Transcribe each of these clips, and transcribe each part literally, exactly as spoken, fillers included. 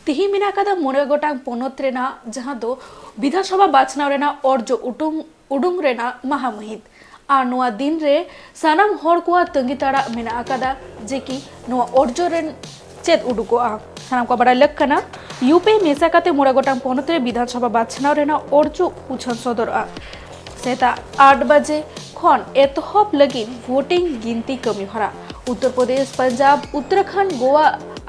ᱛᱤᱦᱤᱧ ᱢᱮᱱᱟᱜ ᱟᱠᱟᱫᱟ ᱢᱚᱬᱮ ᱜᱚᱴᱟᱝ ᱯᱚᱱᱚᱛ ᱨᱮᱱᱟᱜ, ᱡᱟᱦᱟᱸ ᱫᱚ ᱵᱤᱫᱷᱟᱱ ᱥᱚᱵᱷᱟ ᱵᱟᱪᱷᱱᱟᱣ ᱨᱮᱱᱟᱜ ᱚᱨᱡᱚ ᱩᱰᱩᱝ, ᱩᱰᱩᱝ ᱨᱮᱱᱟᱜ ᱢᱟᱦᱟ ᱢᱟᱹᱦᱤᱛ᱾ ᱟᱨ ᱱᱚᱣᱟ ᱫᱤᱱ ᱨᱮ ᱥᱟᱱᱟᱢ ᱦᱚᱲ ᱠᱚᱣᱟᱜ ᱛᱟᱺᱜᱤ ᱛᱟᱲᱟᱜ ᱢᱮᱱᱟᱜ ᱟᱠᱟᱫᱟ ᱡᱮ ᱠᱤ ᱱᱚᱣᱟ ᱚᱨᱡᱚ ᱨᱮᱱ ᱪᱮᱫ ᱩᱰᱩᱠᱚᱜᱼᱟ᱾ ᱥᱟᱱᱟᱢ ᱠᱚ ᱵᱟᱲᱟᱭ ᱞᱟᱹᱠ ᱠᱟᱱᱟ, ᱭᱩ ᱯᱤ ᱢᱮᱥᱟ ᱠᱟᱛᱮ ᱢᱚᱬᱮ ᱜᱚᱴᱟᱝ ᱯᱚᱱᱚᱛ ᱨᱮ ᱵᱤᱫᱷᱟᱱ ᱥᱚᱵᱷᱟ ᱵᱟᱪᱷᱱᱟᱣ ᱨᱮᱱᱟᱜ ᱚᱨᱡᱚ ᱩᱪᱷᱟᱹᱱ ᱥᱚᱫᱚᱨᱚᱜᱼᱟ᱾ ᱥᱮᱛᱟᱜ ᱟᱴ ᱵᱟᱡᱮ ᱠᱷᱚᱱ ᱮᱛᱚᱦᱚᱵ ᱞᱟᱹᱜᱤᱫ ᱵᱷᱳᱴᱤᱝ ᱜᱤᱱᱛᱤ ᱠᱟᱹᱢᱤ ᱦᱚᱨᱟ᱾ ᱩᱛᱛᱚᱨ ᱯᱨᱚᱫᱮᱥ, ᱯᱟᱧᱡᱟᱵᱽ, ᱩᱛᱛᱚᱨᱟᱠᱷᱚᱸᱰ, ᱜᱳᱣᱟ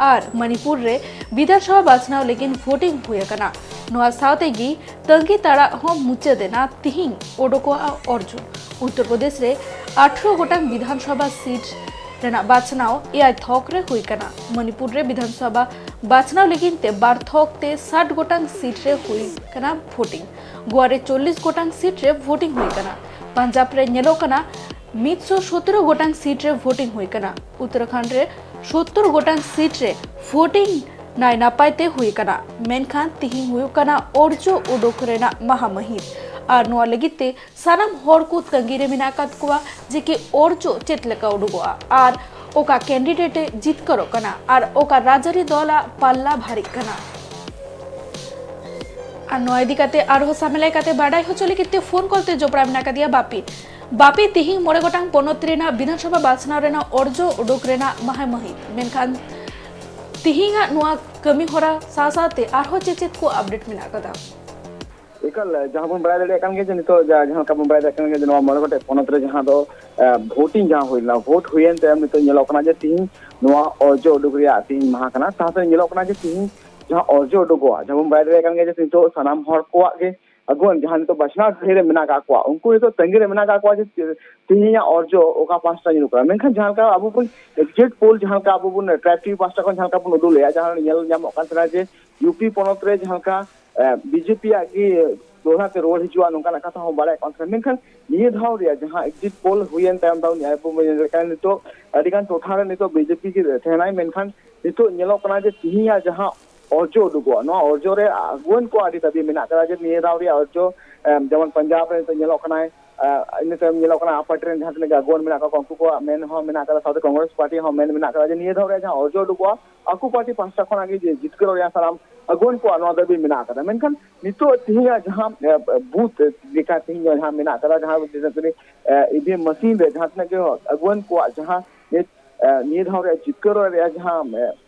ᱟᱨ ᱢᱚᱱᱤᱯᱩᱨ ᱨᱮ ᱵᱤᱫᱷᱟᱱ ᱥᱚᱵᱷᱟ ᱵᱟᱪᱷᱱᱟᱣ ᱞᱟᱹᱜᱤᱫ ᱵᱷᱳᱴᱤᱝ ᱦᱩᱭ ᱟᱠᱟᱱᱟ᱾ ᱱᱚᱣᱟ ᱥᱟᱶᱛᱮ ᱜᱮ ᱛᱟᱺᱜᱤ ᱛᱟᱲᱟᱜ ᱦᱚᱸ ᱢᱩᱪᱟᱹᱫ ᱮᱱᱟ᱾ ᱛᱤᱦᱤᱧ ᱚᱰᱚᱠᱚᱜᱼᱟ ᱚᱨᱡᱚ᱾ ᱩᱛᱛᱚᱨ ᱯᱨᱚᱫᱮᱥ ᱨᱮ ᱟᱴᱷᱨᱚ ᱜᱚᱴᱟᱝ ᱵᱤᱫᱷᱟᱱ ᱥᱚᱵᱷᱟ ᱥᱤᱴ ᱨᱮᱱᱟᱜ ᱵᱟᱪᱷᱱᱟᱣ ᱮᱭᱟᱭ ᱛᱷᱚᱠ ᱨᱮ ᱦᱩᱭ ᱠᱟᱱᱟ᱾ ᱢᱚᱱᱤᱯᱩᱨ ᱨᱮ ᱵᱤᱫᱷᱟᱱ ᱥᱚᱵᱷᱟ ᱵᱟᱪᱷᱱᱟᱣ ᱞᱟᱹᱜᱤᱫ ᱛᱮ ᱵᱟᱨ ᱛᱷᱚᱠ ᱛᱮ ᱥᱟᱴ ᱜᱚᱴᱟᱝ ᱥᱤᱴ ᱨᱮ ᱦᱩᱭ ᱠᱟᱱᱟ ᱵᱷᱳᱴᱤᱝ᱾ ᱜᱳᱣᱟ ᱨᱮ ᱪᱚᱞᱞᱤᱥ ᱜᱚᱴᱟᱝ ᱥᱤᱴ ᱨᱮ ᱵᱷᱳᱴᱤᱝ ᱦᱩᱭ ᱠᱟᱱᱟ᱾ ᱯᱟᱧᱡᱟᱵᱽ ᱨᱮ ᱧᱮᱞᱚᱜ ᱠᱟᱱᱟ ᱢᱤᱫ ᱥᱚ ᱥᱚᱛᱨᱚ ᱜᱚᱴᱟᱝ ᱥᱤᱴ ᱨᱮ ᱵᱷᱳᱴᱤᱝ ᱦᱩᱭ ᱠᱟᱱᱟ᱾ ᱩᱛᱛᱚᱨᱟᱠᱷᱚᱸᱰ ᱨᱮ ᱥᱚᱛᱛᱚᱨ ᱜᱚᱴᱟᱝ ᱥᱤᱴ ᱨᱮ ᱵᱷᱳᱴᱤᱝ ᱱᱟᱭ ᱱᱟᱯᱟᱭ ᱛᱮ ᱦᱩᱭ ᱠᱟᱱᱟ᱾ ᱢᱮᱱᱠᱷᱟᱱ ᱛᱤᱦᱤᱧ ᱦᱩᱭᱩᱜ ᱠᱟᱱᱟ ᱚᱨᱡᱚ ᱩᱰᱩᱠ ᱨᱮᱱᱟᱜ ᱢᱟᱦᱟ ᱢᱟᱹᱦᱤᱛ᱾ ᱟᱨ ᱱᱚᱣᱟ ᱞᱟᱹᱜᱤᱫ ᱛᱮ ᱥᱟᱱᱟᱢ ᱦᱚᱲ ᱠᱚ ᱛᱟᱺᱜᱤ ᱨᱮ ᱢᱮᱱᱟᱜ ᱟᱠᱟᱫ ᱠᱚᱣᱟ ᱡᱮ ᱠᱤ ᱚᱨᱡᱚ ᱪᱮᱫ ᱞᱮᱠᱟ ᱩᱰᱩᱠᱚᱜᱼᱟ ᱟᱨ ᱚᱠᱟ ᱠᱮᱱᱰᱤᱰᱮᱴ ᱮ ᱡᱤᱛᱠᱟᱹᱨᱚᱜ ᱠᱟᱱᱟ ᱟᱨ ᱚᱠᱟ ᱨᱟᱡᱽᱟᱹᱨᱤ ᱫᱚᱞᱟᱜ ᱯᱟᱞᱞᱟ ᱵᱷᱟᱨᱤᱜ ᱠᱟᱱᱟ᱾ ᱟᱨ ᱱᱚᱣᱟ ᱤᱫᱤ ᱠᱟᱛᱮ ᱟᱨᱦᱚᱸ ᱥᱟᱢᱮᱞᱟᱭ ᱠᱟᱛᱮ ᱵᱟᱰᱟᱭ ᱦᱚᱪᱚ ᱞᱟᱹᱜᱤᱫ ᱛᱮ ᱯᱷᱳᱱ ᱠᱚᱞ ᱛᱮ ᱡᱚᱯᱲᱟᱣ ᱢᱮᱱᱟᱜ ᱟᱠᱟᱫᱮᱭᱟ ᱵᱟᱯᱤ᱾ ᱵᱟᱯᱤ, ᱛᱤᱦᱤᱧ ᱢᱚᱬᱮ ᱜᱚᱴᱟᱝ ᱯᱚᱱᱚᱛ ᱨᱮᱱᱟᱜ ᱵᱤᱫᱷᱟᱱ ᱥᱚᱵᱷᱟ ᱵᱟᱪᱷᱱᱟᱣ ᱨᱮᱱᱟᱜ ᱚᱨᱡᱚ ᱩᱰᱩᱠ ᱨᱮᱱᱟᱜ ᱢᱟᱦᱟ ᱢᱟᱹᱦᱤᱛ, ᱢᱮᱱᱠᱷᱟᱱ ᱛᱤᱦᱤᱧᱟᱜ ᱱᱚᱣᱟ ᱠᱟᱹᱢᱤ ᱦᱚᱨᱟ ᱥᱟᱶ ᱥᱟᱶᱛᱮ ᱟᱨᱦᱚᱸ ᱪᱮᱫ ᱪᱮᱫ ᱠᱚ ᱟᱯᱰᱮᱴ ᱢᱮᱱᱟᱜ ᱟᱠᱟᱫᱟ? ᱮᱠᱟᱞ, ᱡᱟᱦᱟᱸ ᱵᱚᱱ ᱵᱟᱲᱟᱭ ᱫᱟᱲᱮᱭᱟᱜ ᱠᱟᱱ ᱜᱮᱭᱟ ᱡᱮ ᱱᱤᱛᱚᱜ ᱡᱟ-, ᱡᱟᱦᱟᱸ ᱞᱮᱠᱟ ᱵᱚᱱ ᱵᱟᱲᱟᱭ ᱫᱟᱲᱮᱭᱟᱜ ᱠᱟᱱ ᱜᱮᱭᱟ ᱡᱮ ᱱᱚᱣᱟ ᱢᱚᱬᱮ ᱜᱚᱴᱮᱡ ᱯᱚᱱᱚᱛ ᱨᱮ ᱡᱟᱦᱟᱸ ᱫᱚ, ᱮ, ᱵᱷᱳᱴᱤᱝ ᱡᱟᱦᱟᱸ ᱦᱩᱭ ᱞᱮᱱᱟ, ᱵᱷᱳᱴ ᱦᱩᱭᱮᱱ ᱛᱟᱭᱚᱢ ᱱᱤᱛᱚᱜ ᱧᱮᱞᱚᱜ ᱠᱟᱱᱟ ᱡᱮ ᱛᱤᱦᱤᱧ ᱱᱚᱣᱟ ᱚᱨᱡᱚ ᱩᱰᱩᱠ ᱨᱮᱭᱟᱜ ᱛᱤᱦᱤᱧ ᱢᱟᱦᱟ ᱠᱟᱱᱟ᱾ ᱥᱟᱶᱛᱮ ᱧᱮᱞᱚᱜ ᱠᱟᱱᱟ ᱡᱮ ᱛᱤᱦᱤᱧ ᱡᱟᱦᱟᱸ ᱚᱨᱡᱚ ᱩᱰᱩᱠᱚᱜᱼᱟ, ᱡᱟᱦᱟᱸ ᱵᱚᱱ ᱵᱟᱲᱟᱭ ᱫᱟᱲᱮᱭᱟᱜ ᱠᱟᱱ ᱜᱮᱭᱟ ᱡᱮ ᱱᱤᱛᱚᱜ ᱥᱟᱱᱟᱢ ᱦᱚᱲ ᱠᱚᱣᱟᱜ ᱜᱮ ᱟᱹᱜᱩᱣᱟᱹᱱ ᱡᱟᱦᱟᱸ ᱱᱤᱛᱚᱜ ᱵᱟᱪᱷᱱᱟᱣ ᱰᱟᱹᱦᱤ ᱨᱮ ᱢᱮᱱᱟᱜ ᱟᱠᱟᱫ ᱠᱚᱣᱟ, ᱩᱱᱠᱩ ᱱᱤᱛᱚᱜ ᱛᱟᱺᱜᱤ ᱨᱮ ᱢᱮᱱᱟᱜ ᱟᱠᱟᱫ ᱠᱚᱣᱟ ᱡᱮ ᱛᱮ-, ᱛᱮᱦᱮᱧᱟᱜ ᱚᱨᱡᱚ ᱚᱠᱟ ᱯᱟᱦᱴᱟ ᱧᱩᱨᱩᱜ ᱠᱟᱱᱟ᱾ ᱢᱮᱱᱠᱷᱟᱱ ᱡᱟᱦᱟᱸ ᱞᱮᱠᱟ ᱟᱵᱚ ᱵᱚᱱ exit poll, ᱡᱟᱦᱟᱸ ᱞᱮᱠᱟ ᱟᱵᱚ ᱵᱚᱱ ᱴᱨᱟᱭᱤᱵᱽ ᱴᱤᱵᱷᱤ ᱯᱟᱦᱴᱟ ᱠᱷᱚᱱ ᱡᱟᱦᱟᱸ ᱞᱮᱠᱟ ᱵᱚᱱ ᱩᱫᱩᱜ ᱞᱮᱜᱼᱟ, ᱡᱟᱦᱟᱸ ᱧᱮᱞ ᱧᱟᱢᱚᱜ ᱠᱟᱱ ᱛᱟᱦᱮᱱᱟ ᱡᱮ ᱭᱩ ᱯᱤ ᱯᱚᱱᱚᱛ ᱨᱮ ᱡᱟᱦᱟᱸ ᱞᱮᱠᱟ, ᱮ, ᱵᱤ ᱡᱮ ᱯᱤ ᱟᱜ ᱜᱮ ᱫᱚᱦᱲᱟ ᱛᱮ ᱨᱩᱣᱟᱹᱲ ᱦᱤᱡᱩᱜᱼᱟ, ᱱᱚᱝᱠᱟᱱᱟᱜ ᱠᱟᱛᱷᱟ ᱦᱚᱸ ᱵᱟᱲᱟᱭᱚᱜ ᱠᱟᱱ ᱛᱟᱦᱮᱱᱟ᱾ ᱢᱮᱱᱠᱷᱟᱱ ᱱᱤᱭᱟᱹ ᱫᱷᱟᱣ ᱨᱮᱭᱟᱜ ᱡᱟᱦᱟᱸ exit poll ᱦᱩᱭᱮᱱ ᱛᱟᱭᱚᱢ ᱫᱟᱣ ᱟᱵᱚ ᱵᱚᱱ ᱧᱮᱞ ᱞᱮᱠᱷᱟᱱ ᱱᱤᱛᱚᱜ ᱟᱹᱰᱤᱜᱟᱱ ᱴᱚᱴᱷᱟ ᱨᱮ ᱱᱤᱛᱚᱜ ᱵᱤ ᱡᱮ ᱯᱤ ᱜᱮ ᱛᱟᱦᱮᱱᱟᱭ᱾ ᱢᱮᱱᱠᱷᱟᱱ ᱱᱤᱛᱚᱜ ᱧᱮᱞᱚᱜ ᱠᱟᱱᱟ ᱡᱮ ᱛᱤᱦᱤᱧᱟᱜ ᱡᱟᱦᱟᱸ ᱚᱨᱡᱚ ᱩᱰᱩᱠᱚᱜᱼᱟ, ᱱᱚᱣᱟ ᱚᱨᱡᱚ ᱨᱮ ᱟᱹᱜᱩᱣᱟᱹᱱ ᱠᱚᱣᱟᱜ ᱟᱹᱰᱤ ᱫᱟᱹᱵᱤ ᱢᱮᱱᱟᱜ ᱟᱠᱟᱫᱟ ᱡᱮ ᱱᱤᱭᱟᱹ ᱫᱷᱟᱣ ᱨᱮᱭᱟᱜ ᱚᱨᱡᱚ, ᱮᱢ, ᱡᱮᱢᱚᱱ ᱯᱟᱧᱡᱟᱵᱽ ᱨᱮ ᱱᱤᱛᱚᱜ ᱧᱮᱞᱚᱜ ᱠᱟᱱᱟᱭ, ᱤᱱᱟᱹ ᱛᱟᱭᱚᱢ ᱧᱮᱞᱚᱜ ᱠᱟᱱᱟ, ᱟᱯ ᱯᱟᱨᱴᱤ ᱨᱮᱱ ᱡᱟᱦᱟᱸ ᱛᱤᱱᱟᱹᱜ ᱜᱮ ᱟᱜᱩᱣᱟᱹᱱ ᱢᱮᱱᱟᱜ ᱠᱚᱣᱟ, ᱩᱱᱠᱩ ᱠᱚᱣᱟᱜ ᱢᱮᱱ ᱦᱚᱸ ᱢᱮᱱᱟᱜ ᱠᱟᱫᱟ, ᱥᱟᱶᱛᱮ ᱠᱚᱝᱜᱨᱮᱥ ᱯᱟᱨᱴᱤ ᱦᱚᱸ ᱢᱮᱱ ᱢᱮᱱᱟᱜ ᱠᱟᱫᱟ ᱡᱮ ᱱᱤᱭᱟᱹ ᱫᱷᱟᱣ ᱨᱮ ᱡᱟᱦᱟᱸ ᱚᱨᱡᱚ ᱩᱰᱩᱠᱚᱜᱼᱟ, ᱟᱠᱚ ᱯᱟᱨᱴᱤ ᱯᱟᱦᱴᱟ ᱠᱷᱚᱱᱟᱜ ᱜᱮ ᱡᱮ ᱡᱤᱛᱠᱟᱹᱨᱚᱜ ᱨᱮᱭᱟᱜ ᱥᱟᱱᱟᱢ ᱟᱜᱩᱣᱟᱹᱱ ᱠᱚᱣᱟᱜ ᱱᱚᱣᱟ ᱫᱟᱹᱵᱤ ᱢᱮᱱᱟᱜ ᱠᱟᱫᱟ᱾ ᱢᱮᱱᱠᱷᱟᱱ ᱱᱤᱛᱚᱜ ᱛᱮᱦᱮᱧᱟᱜ ᱡᱟᱦᱟᱸ ᱵᱩᱛᱷ ᱞᱮᱠᱟ ᱛᱮᱦᱮᱧ ᱡᱟᱦᱟᱸ ᱢᱮᱱᱟᱜ ᱠᱟᱫᱟ, ᱡᱟᱦᱟᱸ ᱤᱵᱷᱤᱮᱢ ᱢᱮᱥᱤᱱ ᱨᱮ ᱡᱟᱦᱟᱸ ᱛᱤᱱᱟᱹᱜ ᱜᱮ ᱟᱜᱩᱣᱟᱹᱱ ᱠᱚᱣᱟᱜ ᱡᱟᱦᱟᱸ ᱱᱤᱛ ᱱᱤᱭᱟᱹ ᱫᱷᱟᱣ ᱨᱮᱭᱟᱜ ᱡᱤᱛᱠᱟᱹᱨᱚᱜ ᱨᱮᱭᱟᱜ ᱡᱟᱦᱟᱸ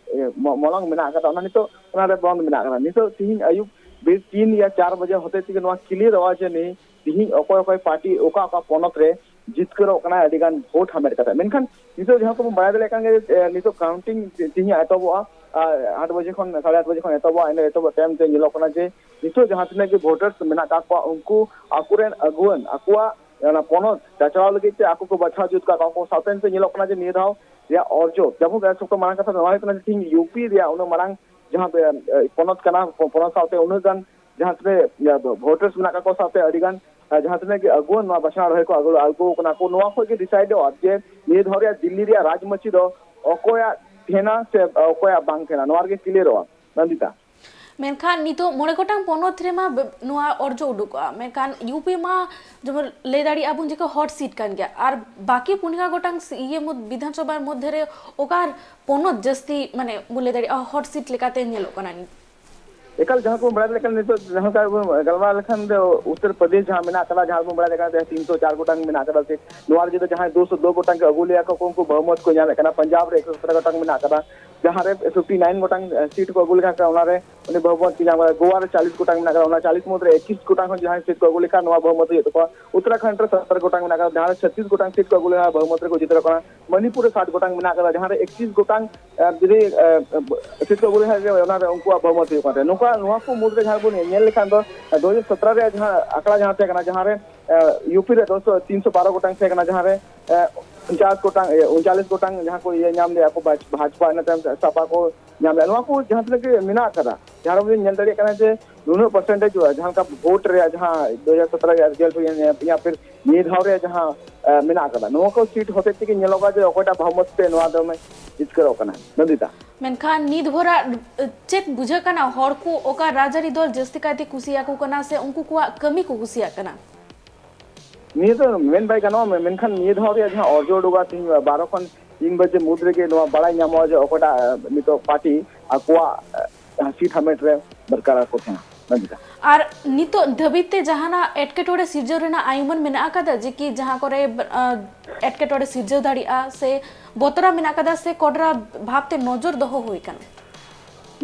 ᱢᱚᱞᱚᱝ ᱢᱮᱱᱟᱜ ᱠᱟᱫᱟ, ᱚᱱᱟ ᱱᱤᱛᱚᱜ ᱚᱱᱟᱨᱮ ᱵᱚᱱᱫ ᱢᱮᱱᱟᱜ ᱠᱟᱫᱟ᱾ ᱱᱤᱛᱚᱜ ᱛᱤᱦᱤᱧ ᱟᱹᱭᱩᱵ ᱵᱮᱥ ᱛᱤᱱ ᱭᱟ ᱪᱟᱨ ᱵᱟᱡᱮ ᱦᱚᱛᱮ ᱛᱮᱜᱮ ᱱᱚᱣᱟ ᱠᱞᱤᱭᱟᱨᱚᱜᱼᱟ ᱡᱮ ᱱᱤ- ᱛᱤᱦᱤᱧ ᱚᱠᱚᱭ ᱚᱠᱚᱭ ᱯᱟᱨᱴᱤ ᱚᱠᱟ ᱚᱠᱟ ᱯᱚᱱᱚᱛ ᱨᱮ ᱡᱤᱛᱠᱟᱹᱨᱚᱜ ᱠᱟᱱᱟᱭ ᱟᱹᱰᱤ ᱜᱟᱱ ᱵᱷᱳᱴ ᱦᱟᱢᱮᱴ ᱠᱟᱛᱮ᱾ ᱢᱮᱱᱠᱷᱟᱱ ᱱᱤᱛᱚᱜ ᱡᱟᱦᱟᱸ ᱠᱚᱵᱚᱱ ᱵᱟᱲᱟᱭ ᱫᱟᱲᱮᱭᱟᱜ ᱠᱟᱱ ᱜᱮᱭᱟ, ᱱᱤᱛᱚᱜ ᱠᱟᱣᱩᱱᱴᱤᱝ ᱛᱤᱦᱤᱧ ᱮᱛᱚᱦᱚᱵᱚᱜᱼᱟ᱾ ᱟᱴ ᱵᱟᱡᱮ ᱠᱷᱚᱱ, ᱥᱟᱲᱮ ᱟᱴ ᱵᱟᱡᱮ ᱠᱷᱚᱱ ᱮᱛᱚᱦᱚᱵᱚᱜᱼᱟ᱾ ᱤᱱᱟᱹ ᱮᱛᱚᱦᱚᱵ ᱛᱟᱭᱚᱢ ᱛᱮ ᱧᱮᱞᱚᱜ ᱠᱟᱱᱟ ᱡᱮ ᱱᱤᱛᱚᱜ ᱡᱟᱦᱟᱸ ᱛᱤᱱᱟᱹᱜ ᱜᱮ ᱵᱷᱳᱴᱟᱨᱥ ᱢᱮᱱᱟᱜ ᱟᱠᱟᱫ ᱠᱚᱣᱟ, ᱩᱱᱠᱩ ᱟᱠᱚᱨᱮᱱ ᱟᱹᱜᱩᱣᱟᱹᱱ ᱟᱠᱚᱣᱟᱜ ᱚᱱᱟ ᱯᱚᱱᱚᱛ ᱪᱟᱪᱞᱟᱣ ᱞᱟᱹᱜᱤᱫ ᱛᱮ ᱟᱠᱚ ᱠᱚ ᱵᱟᱪᱷᱟᱣ ᱡᱩᱛ ᱠᱟᱜ ᱠᱚᱣᱟ᱾ ᱥᱟᱶᱛᱮ ᱱᱤᱛᱚᱜ ᱧᱮᱞᱚᱜ ᱠᱟᱱᱟ ᱡᱮ ᱱᱤᱭᱟᱹ ᱫᱷᱟᱣ ᱨᱮᱭᱟᱜ ᱚᱨᱡᱚ, ᱡᱮᱢᱚᱱ ᱥᱚᱠᱛᱚ ᱢᱟᱨᱟᱝ ᱠᱟᱛᱷᱟ ᱫᱚ ᱱᱚᱣᱟ ᱦᱩᱭᱩᱜ ᱠᱟᱱᱟ ᱡᱮ ᱛᱤᱦᱤᱧ ᱭᱩ ᱯᱤ ᱨᱮᱭᱟᱜ ᱩᱱᱟᱹᱜ ᱢᱟᱨᱟᱝ ᱡᱟᱦᱟᱸ ᱯᱚᱱᱚᱛ ᱠᱟᱱᱟ, ᱯᱚᱱᱚᱛ ᱥᱟᱶᱛᱮ ᱩᱱᱟᱹᱜ ᱜᱟᱱ ᱡᱟᱦᱟᱸ ᱛᱤᱱᱟᱹᱜ ᱵᱷᱳᱴᱟᱨᱥ ᱢᱮᱱᱟᱜ ᱠᱟᱜ ᱠᱚᱣᱟ, ᱥᱟᱶᱛᱮ ᱟᱹᱰᱤ ᱜᱟᱱ ᱡᱟᱦᱟᱸ ᱛᱤᱱᱟᱹᱜ ᱜᱮ ᱟᱹᱜᱩᱣᱟᱹᱱ ᱱᱚᱣᱟ ᱵᱟᱪᱷᱱᱟᱣ ᱨᱮ ᱠᱚ ᱟᱬᱜᱚ ᱠᱟᱱᱟ ᱠᱚ, ᱱᱚᱣᱟ ᱠᱷᱚᱱ ᱜᱮ ᱰᱤᱥᱟᱭᱤᱰᱚᱜᱼᱟ ᱡᱮ ᱱᱤᱭᱟᱹ ᱫᱷᱟᱣ ᱨᱮᱭᱟᱜ ᱫᱤᱞᱞᱤ ᱨᱮᱭᱟᱜ ᱨᱟᱡᱽᱢᱟᱹᱪᱤ ᱫᱚ ᱚᱠᱚᱭᱟᱜ ᱛᱟᱦᱮᱱᱟ ᱥᱮ ᱚᱠᱚᱭᱟᱜ ᱵᱟᱝ ᱛᱟᱦᱮᱱᱟ, ᱱᱚᱣᱟ ᱨᱮᱜᱮ ᱠᱞᱤᱭᱟᱨᱚᱜᱼᱟ᱾ ᱱᱚᱱᱫᱤᱛᱟ᱾ ᱢᱮᱱᱠᱷᱟᱱ ᱱᱤᱛᱚᱜ ᱢᱚᱬᱮ ᱜᱚᱴᱟᱝ ᱯᱚᱱᱚᱛ ᱨᱮᱢᱟ ᱱᱚᱣᱟ ᱚᱨᱡᱚ ᱩᱰᱩᱠᱚᱜᱼᱟ, ᱢᱮᱱᱠᱷᱟᱱ ᱭᱩ ᱯᱤ ᱢᱟ ᱡᱮᱢᱚᱱ ᱞᱟᱹᱭ ᱫᱟᱲᱮᱭᱟᱜᱼᱟ ᱵᱚᱱ ᱡᱮ ᱦᱚᱴ ᱥᱤᱴ ᱠᱟᱱ ᱜᱮᱭᱟ, ᱟᱨ ᱵᱟᱹᱠᱤ ᱯᱩᱱᱭᱟ ᱜᱚᱴᱟᱝ ᱤᱭᱟᱹ ᱵᱤᱫᱷᱟᱱ ᱥᱚᱵᱷᱟ ᱢᱚᱫᱽᱫᱷᱮ ᱨᱮ ᱚᱠᱟ ᱯᱚᱱᱚᱛ ᱡᱟᱹᱥᱛᱤ, ᱢᱟᱱᱮ ᱵᱚᱱ ᱞᱟᱹᱭ ᱫᱟᱲᱮᱭᱟᱜᱼᱟ, ᱦᱚᱴ ᱥᱤᱴ ᱞᱮᱠᱟᱛᱮ ᱧᱮᱞᱚᱜ ᱠᱟᱱᱟ? ᱮᱠᱟᱞ, ᱡᱟᱦᱟᱸ ᱠᱚ ᱵᱟᱲᱟᱭ ᱫᱟᱲᱮᱭᱟᱜ ᱠᱟᱱᱟ, ᱱᱤᱛᱚᱜ ᱡᱟᱦᱟᱸ ᱞᱮᱠᱟ ᱵᱚᱱ ᱜᱟᱞᱢᱟᱨᱟᱣ ᱞᱮᱠᱷᱟᱱ ᱫᱚ ᱩᱛᱛᱚᱨ ᱯᱨᱚᱫᱮᱥ ᱡᱟᱦᱟᱸ ᱢᱮᱱᱟᱜ ᱠᱟᱫᱟ, ᱡᱟᱦᱟᱸ ᱵᱚᱱ ᱵᱟᱲᱟᱭ ᱫᱟᱲᱮᱭᱟᱜ ᱠᱟᱱᱟ ᱛᱤᱱᱥᱚ ᱪᱟᱨ ᱜᱚᱴᱟᱝ ᱢᱮᱱᱟᱜ ᱠᱟᱫᱟ᱾ ᱥᱮ ᱱᱚᱣᱟ ᱨᱮ ᱡᱩᱫᱤ ᱡᱟᱦᱟᱸᱭ ᱫᱩᱥᱚ ᱫᱩ ᱜᱚᱴᱟᱝ ᱠᱚ ᱟᱹᱜᱩ ᱞᱮᱭᱟ ᱠᱚ, ᱩᱱᱠᱩ ᱵᱚᱦᱩᱢᱚᱛ ᱠᱚ ᱧᱟᱢᱮᱫ ᱠᱟᱱᱟ᱾ ᱯᱟᱧᱡᱟᱵᱽ ᱨᱮ ᱮᱠᱥᱚ ᱥᱚᱛᱨᱚ ᱜᱚᱴᱟᱝ ᱢᱮᱱᱟᱜ ᱠᱟᱫᱟ, ᱡᱟᱦᱟᱸ ᱨᱮ ᱯᱷᱤᱯᱴᱤ ᱱᱟᱭᱤᱱ ᱜᱚᱴᱟᱝ ᱥᱤᱴ ᱠᱚ ᱟᱹᱜᱩ ᱞᱮᱠᱷᱟᱱ ᱚᱱᱟ ᱨᱮ ᱩᱱᱤ ᱵᱚᱦᱩᱢᱚᱛ ᱠᱚ ᱧᱟᱢ ᱠᱟᱫᱟ᱾ ᱜᱳᱣᱟ ᱨᱮ ᱪᱟᱞᱤᱥ ᱜᱚᱴᱟᱝ ᱢᱮᱱᱟᱜ ᱠᱟᱫᱟ, ᱚᱱᱟ ᱪᱟᱞᱤᱥ ᱢᱩᱫᱽᱨᱮ ᱮᱠᱤᱥ ᱜᱚᱴᱟᱝ ᱦᱚᱸ ᱡᱟᱦᱟᱸᱭ ᱥᱤᱴ ᱠᱚ ᱟᱹᱜᱩ ᱞᱮᱠᱷᱟᱱ ᱱᱚᱣᱟ ᱵᱚᱦᱩᱢᱚᱛ ᱦᱩᱭᱩᱜ ᱛᱟᱠᱚᱣᱟ᱾ ᱩᱛᱛᱚᱨᱟᱠᱷᱚᱸᱰ ᱨᱮ ᱥᱚᱛᱨᱚ ᱜᱚᱴᱟᱝ ᱢᱮᱱᱟᱜ ᱠᱟᱫᱟ, ᱡᱟᱦᱟᱸ ᱨᱮ ᱪᱷᱚᱛᱨᱤᱥ ᱜᱚᱴᱟᱝ ᱥᱤᱴ ᱠᱚ ᱟᱹᱜᱩ ᱞᱮᱠᱷᱟᱱ ᱵᱚᱦᱩᱢᱚᱛ ᱨᱮᱠᱚ ᱡᱤᱛᱟᱹᱣ ᱠᱟᱱᱟ᱾ ᱢᱚᱱᱤᱯᱩᱨ ᱨᱮ ᱥᱟᱛ ᱜᱚᱴᱟᱝ ᱢᱮᱱᱟᱜ ᱠᱟᱫᱟ, ᱡᱟᱦᱟᱸ ᱨᱮ ᱮᱠᱤᱥ ᱜᱚᱴᱟᱝ ᱡᱩᱫᱤ ᱥᱤᱴ ᱠᱚ ᱟᱹᱜᱩ ᱞᱮᱠᱷᱟᱱ ᱜᱮ ᱚᱱᱟ ᱨᱮ ᱩᱱᱠᱩᱣᱟᱜ ᱵᱚᱦᱩᱢᱚᱛ ᱦᱩᱭᱩᱜ ᱠᱟᱱ ᱛᱟᱦᱮᱸᱫ᱾ ᱱᱚᱝᱠᱟ, ᱱᱚᱣᱟ ᱠᱚ ᱢᱩᱫᱽᱨᱮ ᱡᱟᱦᱟᱸ ᱵᱚᱱ ᱧᱮᱞ ᱞᱮᱠᱷᱟᱱ ᱫᱚ ᱫᱩ ᱦᱟᱡᱟᱨ ᱥᱚᱛᱨᱚ ᱨᱮᱭᱟᱜ ᱡᱟᱦᱟᱸ ᱟᱸᱠᱲᱟ ᱡᱟᱦᱟᱸ ᱛᱟᱦᱮᱸ ᱠᱟᱱᱟ, ᱡᱟᱦᱟᱸ ᱨᱮ ᱭᱩ ᱯᱤ ᱨᱮ ᱫᱩᱥᱚ, ᱛᱤᱱᱥᱚ ᱵᱟᱨᱚ ᱜᱚᱴᱟᱝ ᱛᱟᱦᱮᱸ ᱠᱟᱱᱟ, ᱡᱟᱦᱟᱸ ᱨᱮ ᱩᱱᱪᱟᱥ ᱜᱚᱴᱟᱝ, ᱩᱱᱪᱟᱞᱤᱥ ᱜᱚᱴᱟᱝ ᱡᱟᱦᱟᱸ ᱠᱚ ᱤᱭᱟᱹ ᱧᱟᱢ ᱞᱮᱜᱼᱟ ᱠᱚ, ᱵᱷᱟᱡᱽᱯᱟ, ᱤᱱᱟᱹ ᱛᱟᱭᱚᱢ ᱥᱟᱯᱟ ᱠᱚ ᱧᱟᱢ ᱞᱮᱜᱼᱟ᱾ ᱱᱚᱣᱟ ᱠᱚ ᱡᱟᱦᱟᱸ ᱛᱤᱱᱟᱹᱜ ᱜᱮ ᱢᱮᱱᱟᱜ ᱠᱟᱫᱟ, ᱡᱟᱦᱟᱸ ᱨᱮ ᱵᱚᱱ ᱧᱮᱞ ᱫᱟᱲᱮᱭᱟᱜ ᱠᱟᱱᱟ ᱡᱮ ᱱᱩᱱᱟᱹᱜ ᱯᱟᱨᱥᱮᱱᱴᱮᱡᱽ ᱦᱩᱭᱩᱜᱼᱟ, ᱡᱟᱦᱟᱸ ᱞᱮᱠᱟ ᱵᱷᱳᱴ ᱨᱮᱭᱟᱜ ᱡᱟᱦᱟᱸ ᱫᱩ ᱦᱟᱡᱟᱨ ᱥᱚᱛᱨᱚ ᱨᱮᱭᱟᱜ ᱨᱮᱡᱟᱞᱴ ᱦᱩᱭᱮᱱ, ᱯᱷᱤᱨ ᱱᱤᱭᱟᱹ ᱫᱷᱟᱣ ᱨᱮ ᱡᱟᱦᱟᱸ ᱢᱮᱱᱟᱜ ᱠᱟᱫᱟ, ᱱᱚᱣᱟ ᱠᱚ ᱥᱤᱴ ᱦᱚᱛᱮᱡ ᱛᱮᱜᱮ ᱧᱮᱞᱚᱜᱼᱟ ᱡᱮ ᱚᱠᱚᱭᱴᱟᱜ ᱵᱚᱦᱩᱢᱚᱛ ᱛᱮ ᱱᱚᱣᱟ ᱫᱚᱢᱮ ᱡᱤᱛᱠᱟᱹᱨᱚᱜ ᱠᱟᱱᱟ᱾ ᱱᱚᱱᱫᱤᱛᱟ᱾ ᱢᱮᱱᱠᱷᱟᱱ ᱱᱤᱛ ᱵᱷᱳᱨᱟᱜ ᱪᱮᱫ ᱵᱩᱡᱷᱟᱹᱜ ᱠᱟᱱᱟ, ᱦᱚᱲ ᱠᱚ ᱚᱠᱟ ᱨᱟᱡᱽᱟᱹᱨᱤ ᱫᱚᱞ ᱡᱟᱹᱥᱛᱤ ᱠᱟᱭᱛᱮ ᱠᱩᱥᱤᱭᱟᱠᱚ ᱠᱟᱱᱟ ᱥᱮ ᱩᱱᱠᱩ ᱠᱚᱣᱟᱜ ᱠᱟᱹᱢᱤ ᱠᱚ ᱠᱩᱥᱤᱭᱟᱜ ᱠᱟᱱᱟ? ᱱᱤᱭᱟᱹ ᱫᱚ ᱢᱮᱱ ᱵᱟᱭ ᱜᱟᱱᱚᱜᱼᱟ, ᱢᱮᱱᱠᱷᱟᱱ ᱱᱤᱭᱟᱹ ᱫᱷᱟᱣ ᱨᱮᱭᱟᱜ ᱡᱟᱦᱟᱸ ᱚᱨᱡᱚ ᱩᱰᱩᱠᱟ, ᱛᱮᱦᱮᱧ ᱵᱟᱨᱚ ᱠᱷᱚᱱ ᱛᱤᱱ ᱵᱟᱡᱮ ᱢᱩᱫᱽ ᱨᱮᱜᱮ ᱱᱚᱣᱟ ᱵᱟᱲᱟᱭ ᱧᱟᱢᱚᱜᱼᱟ ᱡᱮ ᱚᱠᱚᱭᱴᱟᱜ ᱱᱤᱛᱚᱜ ᱯᱟᱨᱴᱤ ᱟᱠᱚᱣᱟᱜ ᱥᱤᱴ ᱦᱟᱢᱮᱴ ᱨᱮ ᱵᱚᱨᱠᱟᱨᱟᱨ ᱠᱚ ᱛᱟᱦᱮᱸᱱᱟ᱾ ᱱᱚᱱᱫᱤᱛᱟ᱾ ᱟᱨ ᱱᱤᱛᱚᱜ ᱫᱷᱟᱹᱵᱤᱡ ᱛᱮ ᱡᱟᱦᱟᱱᱟᱜ ᱮᱴᱠᱮᱴᱚᱬᱮ ᱥᱤᱨᱡᱟᱹᱣ ᱨᱮᱱᱟᱜ ᱟᱭᱩᱢᱟᱹᱱ ᱢᱮᱱᱟᱜ ᱟᱠᱟᱫᱟ ᱡᱮ ᱠᱤ ᱡᱟᱦᱟᱸ ᱠᱚᱨᱮ ᱮᱴᱠᱮᱴᱚᱬᱮ ᱥᱤᱨᱡᱟᱹᱣ ᱫᱟᱲᱮᱭᱟᱜᱼᱟ ᱥᱮ ᱵᱚᱛᱚᱨᱟ ᱢᱮᱱᱟᱜ ᱟᱠᱟᱫᱟ ᱥᱮ ᱠᱚᱰᱨᱟ ᱵᱷᱟᱵᱽ ᱛᱮ ᱱᱚᱡᱚᱨ ᱫᱚᱦᱚ ᱦᱩᱭ ᱟᱠᱟᱱᱟ?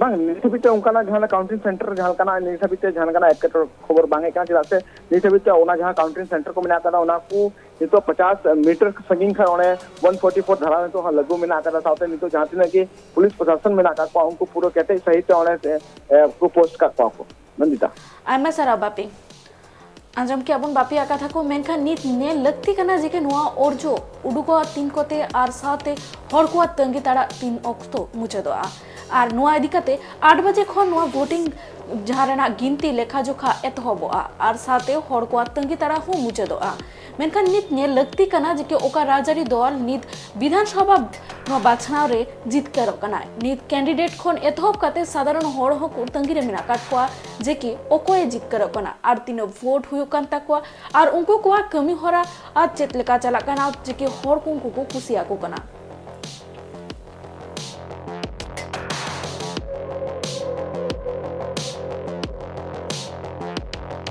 ᱵᱟᱝ, ᱱᱤᱛ ᱦᱟᱹᱵᱤᱡ ᱛᱮ ᱚᱱᱠᱟᱱᱟᱜ ᱡᱟᱦᱟᱸ ᱠᱟᱣᱩᱱᱴᱤᱝ ᱥᱮᱱᱴᱟᱨ ᱡᱟᱦᱟᱸ ᱞᱮᱠᱟᱱᱟᱜ ᱱᱤᱛ ᱦᱟᱹᱵᱤᱡ ᱛᱮ ᱡᱟᱦᱟᱸ ᱞᱮᱠᱟᱱᱟᱜ ᱮᱴᱠᱮᱴᱚᱬᱮ ᱠᱷᱚᱵᱚᱨ ᱵᱟᱝ ᱦᱮᱡ ᱟᱠᱟᱱᱟ, ᱪᱮᱫᱟᱜ ᱥᱮ ᱱᱤᱛ ᱦᱟᱹᱵᱤᱡ ᱛᱮ ᱚᱱᱟ ᱡᱟᱦᱟᱸ ᱠᱟᱣᱩᱱᱴᱤᱝ ᱥᱮᱱᱴᱟᱨ ᱠᱚ ᱢᱮᱱᱟᱜ ᱟᱠᱟᱫᱟ, ᱚᱱᱟ ᱠᱚ ᱱᱤᱛᱚᱜ ᱯᱚᱪᱟᱥ ᱢᱤᱴᱟᱨ ᱥᱟᱺᱜᱤᱧ ᱠᱷᱟᱱ ᱚᱸᱰᱮ ᱚᱣᱟᱱ ᱯᱷᱳᱨᱴᱤ ᱯᱷᱳᱨ ᱫᱷᱟᱨᱟ ᱱᱤᱛᱚᱜ ᱦᱚᱸ ᱞᱟᱹᱜᱩ ᱢᱮᱱᱟᱜ ᱟᱠᱟᱫᱟ᱾ ᱥᱟᱶᱛᱮ ᱱᱤᱛᱚᱜ ᱡᱟᱦᱟᱸ ᱛᱤᱱᱟᱹᱜ ᱜᱮ ᱯᱩᱞᱤᱥ ᱯᱨᱚᱥᱟᱥᱚᱱ ᱢᱮᱱᱟᱜ ᱟᱠᱟᱫ ᱠᱚᱣᱟ, ᱩᱱᱠᱩ ᱯᱩᱨᱟᱹ ᱠᱮᱴᱮᱡ ᱥᱟᱺᱦᱤᱡ ᱛᱮ ᱚᱸᱰᱮ ᱠᱚ ᱯᱳᱥᱴ ᱟᱠᱟᱫ ᱠᱚᱣᱟ ᱠᱚ᱾ ᱱᱚᱱᱫᱤᱛᱟ᱾ ᱟᱭᱢᱟ ᱥᱟᱨᱦᱟᱣ ᱵᱟᱯᱤ᱾ ᱟᱸᱡᱚᱢ ᱠᱮᱜᱼᱟ ᱵᱚᱱ ᱵᱟᱯᱤᱭᱟᱜ ᱠᱟᱛᱷᱟ ᱠᱚ, ᱢᱮᱱᱠᱷᱟᱱ ᱱᱤᱛ ᱧᱮᱞ ᱞᱟᱹᱠᱛᱤ ᱠᱟᱱᱟ ᱡᱮ ᱱᱚᱣᱟ ᱚᱨᱡᱚ ᱩᱰᱩᱠᱚᱜᱼᱟ ᱛᱤᱱ ᱠᱚᱛᱮ ᱟᱨ ᱥᱟᱶᱛᱮ ᱦᱚᱲ ᱠᱚᱣᱟᱜ ᱛᱟᱺᱜᱤ ᱛᱟᱲᱟᱜ ᱛᱤᱱ ᱚᱠᱛᱚ ᱢᱩᱪᱟᱹᱫᱚᱜᱼᱟ᱾ ᱟᱨ ᱱᱚᱣᱟ ᱤᱫᱤ ᱠᱟᱛᱮ ᱟᱴ ᱵᱟᱡᱮ ᱠᱷᱚᱱ ᱱᱚᱣᱟ ᱵᱷᱳᱴᱤᱝ ᱡᱟᱦᱟᱸ ᱨᱮᱱᱟᱜ ᱜᱤᱱᱛᱤ ᱞᱮᱠᱷᱟ ᱡᱚᱠᱷᱟ ᱮᱛᱚᱦᱚᱵᱚᱜᱼᱟ ᱟᱨ ᱥᱟᱶᱛᱮ ᱦᱚᱲ ᱠᱚᱣᱟᱜ ᱛᱟᱺᱜᱤ ᱛᱟᱲᱟᱜ ᱦᱚᱸ ᱢᱩᱪᱟᱹᱫᱚᱜᱼᱟ᱾ ᱢᱮᱱᱠᱷᱟᱱ ᱱᱤᱛ ᱧᱮᱞ ᱞᱟᱹᱠᱛᱤ ᱠᱟᱱᱟ ᱡᱮ ᱚᱠᱟ ᱨᱟᱡᱽᱟᱹᱨᱤ ᱫᱚᱞ ᱱᱤᱛ ᱵᱤᱫᱷᱟᱱ ᱥᱚᱵᱷᱟ ᱱᱚᱣᱟ ᱵᱟᱪᱷᱱᱟᱣ ᱨᱮ ᱡᱤᱛᱠᱟᱹᱨᱚᱜ ᱠᱟᱱᱟᱭ᱾ ᱱᱤᱛ ᱠᱮᱱᱰᱤᱰᱮᱴ ᱠᱷᱚᱱ ᱮᱛᱚᱦᱚᱵ ᱠᱟᱛᱮ ᱥᱟᱫᱷᱟᱨᱚᱱ ᱦᱚᱲ ᱦᱚᱸᱠᱚ ᱛᱟᱺᱜᱤ ᱨᱮ ᱢᱮᱱᱟᱜ ᱟᱠᱟᱫ ᱠᱚᱣᱟ ᱡᱮ ᱠᱤ ᱚᱠᱚᱭᱮ ᱡᱤᱛᱠᱟᱹᱨᱚᱜ ᱠᱟᱱᱟ ᱟᱨ ᱛᱤᱱᱟᱹᱜ ᱵᱷᱳᱴ ᱦᱩᱭᱩᱜ ᱠᱟᱱ ᱛᱟᱠᱚᱣᱟ ᱟᱨ ᱩᱱᱠᱩ ᱠᱚᱣᱟᱜ ᱠᱟᱹᱢᱤ ᱦᱚᱨᱟ ᱟᱨ ᱪᱮᱫ ᱞᱮᱠᱟ ᱪᱟᱞᱟᱜ ᱠᱟᱱᱟ ᱡᱮ ᱠᱤ ᱦᱚᱲ ᱠᱚ ᱩᱱᱠᱩ ᱠᱚ ᱠᱩᱥᱤᱭᱟᱠᱚ ᱠᱟᱱᱟ᱾